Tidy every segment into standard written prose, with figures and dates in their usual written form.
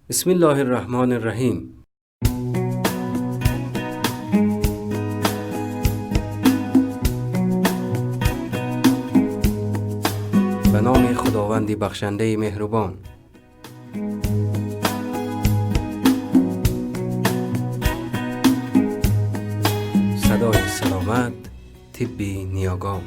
بسم الله الرحمن الرحیم. به نام خداوند بخشنده مهربان. صدای سلامت، طب نیاگان.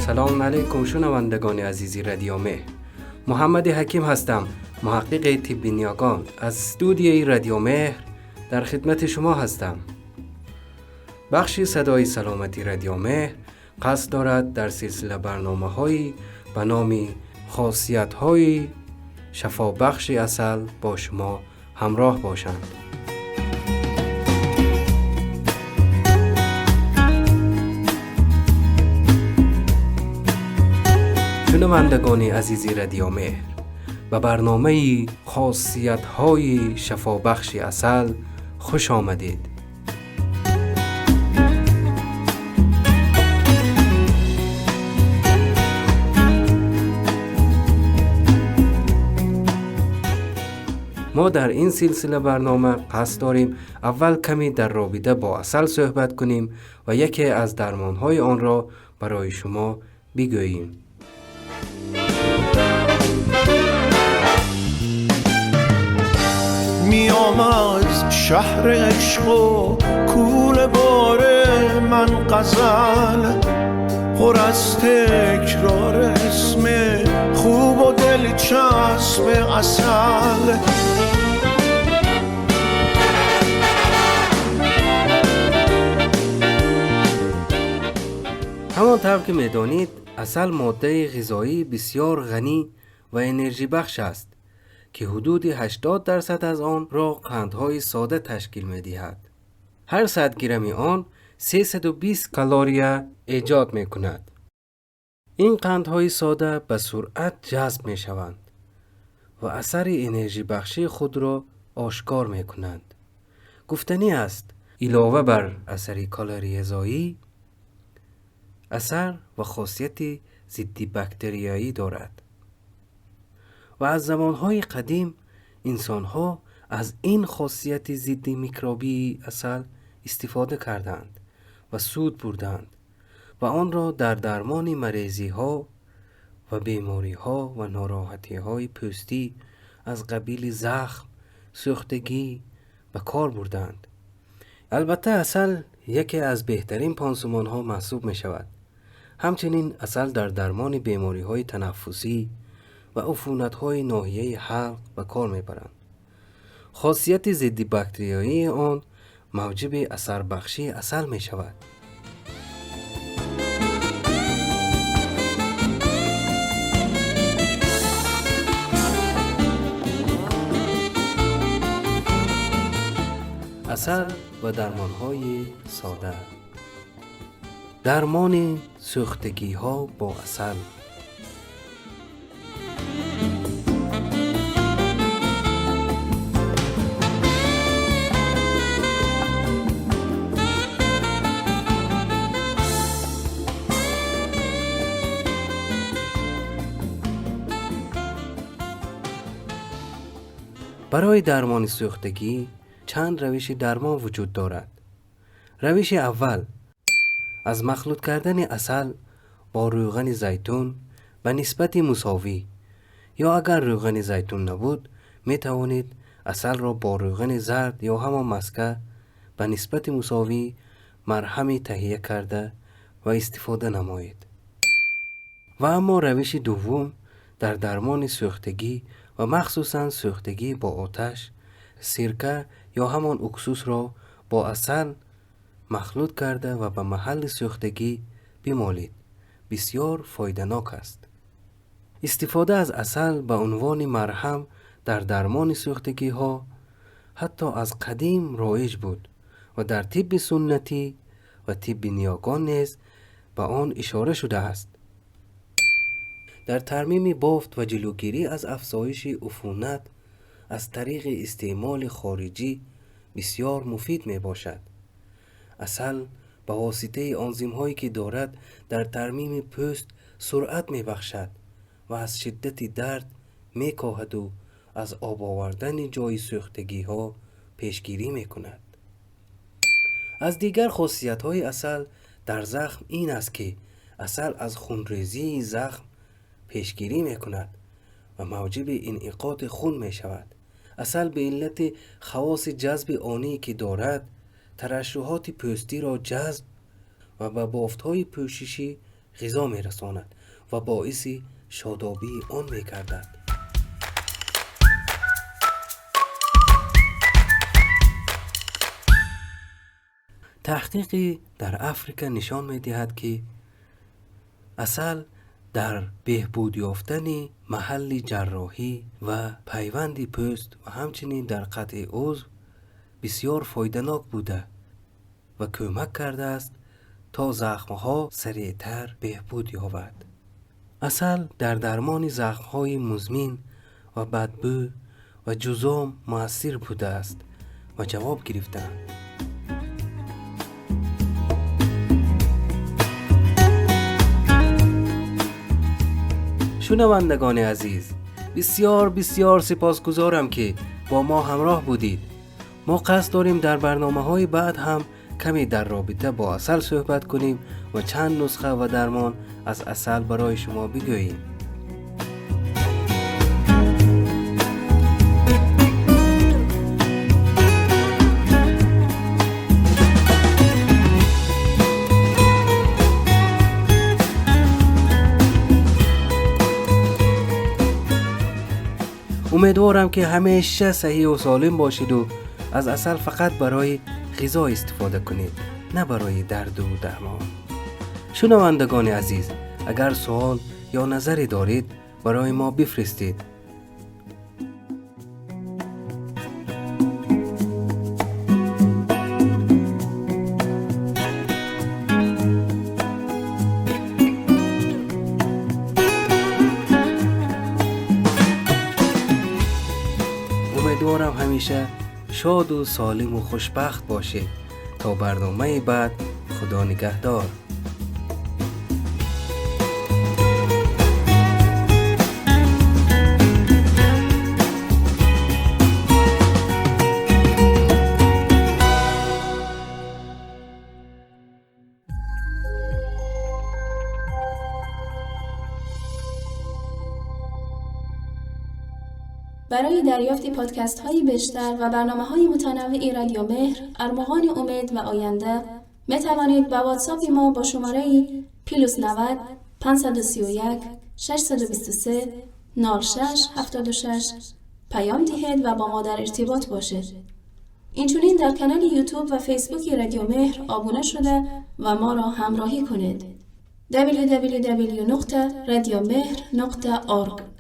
سلام علیکم شنوندگان عزیزی رادیو مهر. محمد حکیم هستم، محقق طب نیاگان. از استودیوی رادیو مهر در خدمت شما هستم. بخش صدای سلامتی رادیو مهر قصد دارد در سلسله برنامه‌هایی به نام خاصیت‌های شفابخش عسل با شما همراه باشند. شنوندگان عزیز رادیو مهر، به برنامه خاصیت‌های شفابخش عسل خوش آمدید. ما در این سلسله برنامه قصد داریم اول کمی در رابطه با عسل صحبت کنیم و یکی از درمان‌های آن را برای شما بگوییم. میام از شهر عشق و کول بار من غزل پر از تکرار اسم خوب و دلچسب عسل. همانطور که میدانید عسل ماده غذایی بسیار غنی و انرژی بخش است که حدود 80% از آن را قندهای ساده تشکیل می‌دهد. هر 100 گرم آن 320 کالری ایجاد می‌کند. این قندهای ساده به سرعت جذب می‌شوند و اثر انرژی بخشی خود را آشکار می‌کنند. گفتنی است علاوه بر اثر کالری زایی، اثر و خاصیت ضد باکتریایی دارد و از زمانهای قدیم انسانها از این خاصیت ضد میکروبی عسل استفاده کردند و سود بردند و آن را در درمان مریضی‌ها و بیماری‌ها و ناراحتی‌های پوستی از قبیل زخم، سوختگی به کار بردند. البته عسل یکی از بهترین پانسمان‌ها محسوب می‌شود. همچنین عسل در درمان بیماری‌های تنفسی و عفونت‌های ناحیه حلق به کار می‌برند. خاصیت ضد باکتریایی آن موجب اثر بخشی عسل می‌شود. عسل و درمان‌های ساده. درمان سوختگی‌ها با عسل. برای درمان سوختگی چند روش درمان وجود دارد. روش اول، از مخلوط کردن عسل با روغن زیتون به نسبت مساوی، یا اگر روغن زیتون نبود می توانید عسل را با روغن زرد یا همان مسکه به نسبت مساوی مرهم تهیه کرده و استفاده نمایید. و اما روش دوم در درمان سوختگی و مخصوصاً سوختگی با آتش، سرکه یا همان اکسوس را با عسل مخلوط کرده و به محل سوختگی بمالید. بسیار فایده‌ناک است. استفاده از عسل به عنوان مرهم در درمان سوختگی ها حتی از قدیم رایج بود و در طب سنتی و طب نیاکان نیز به آن اشاره شده است. در ترمیم بافت و جلوگیری از افزایش عفونت از طریق استعمال خارجی بسیار مفید می باشد. Асал ба воситаи онзимҳое ки дорад дар тармими пӯст суръат мебахшад ва аз шиддати дард мекоҳаду аз об овардани ҷойи сӯхтагиҳо пешгирӣ мекунад. Аз дигар хосиятҳои асал дар захм ин аст, ки асал аз хунрезии захм пешгирӣ мекунад ва мавҷиби инъиқоди хун мешавад. Асал ба иллати хавоси ҷазби оние ки дорад, тарашшуҳоти пӯстиро ҷазб ва ба бофтҳои пӯшишӣ ғизо мерасонад ва боиси шодобии он мегардад. Таҳқиқи дар Африка нишон медиҳад, ки асал дар беҳбуд ёфтани маҳалли ҷарроҳӣ ва пайванди пӯст ва ҳамчунин дар қатъи узв бисёр фоиданок буда ва кӯмак кардааст, то захмҳо сареътар беҳбуд ёбад. Асал дар дармони захмҳои музмин ва бадбӯ ва ҷузом муассир будааст ва ҷавоб гирифтаанд. Шунавандагони азиз, бисёр бисёр сипосгузорам, ки бо мо ҳамроҳ будид. Мо қасд дорем дар барномаҳои баъд ҳам каме дар робита бо асал суҳбат кунем ва чанд нусха ва дармон аз асал барои шумо бигӯем. Умедворам, ки ҳамеша саҳиҳу солим бошиду аз асал фақат барои ғизо истифода кунед, на барои дарду дармон. Шунавандагони азиз, агар суол ё назаре доред, барои мо бифиристед. Умедворам, ҳамеша шоду солиму хушбахт бошед. То барномаи баъд, Худо нигаҳдор. برای دریافت پادکست های بیشتر و برنامه های متنوع رادیو مهر، ارمغان امید و آینده می توانید با واتساپ ما با شماره plus 90 531 623 06 76 پیام دهید و با ما در ارتباط باشید. اینچنین در کانال یوتیوب و فیسبوک رادیو مهر آبونه شده و ما را همراهی کنید. www.radiomehr.org.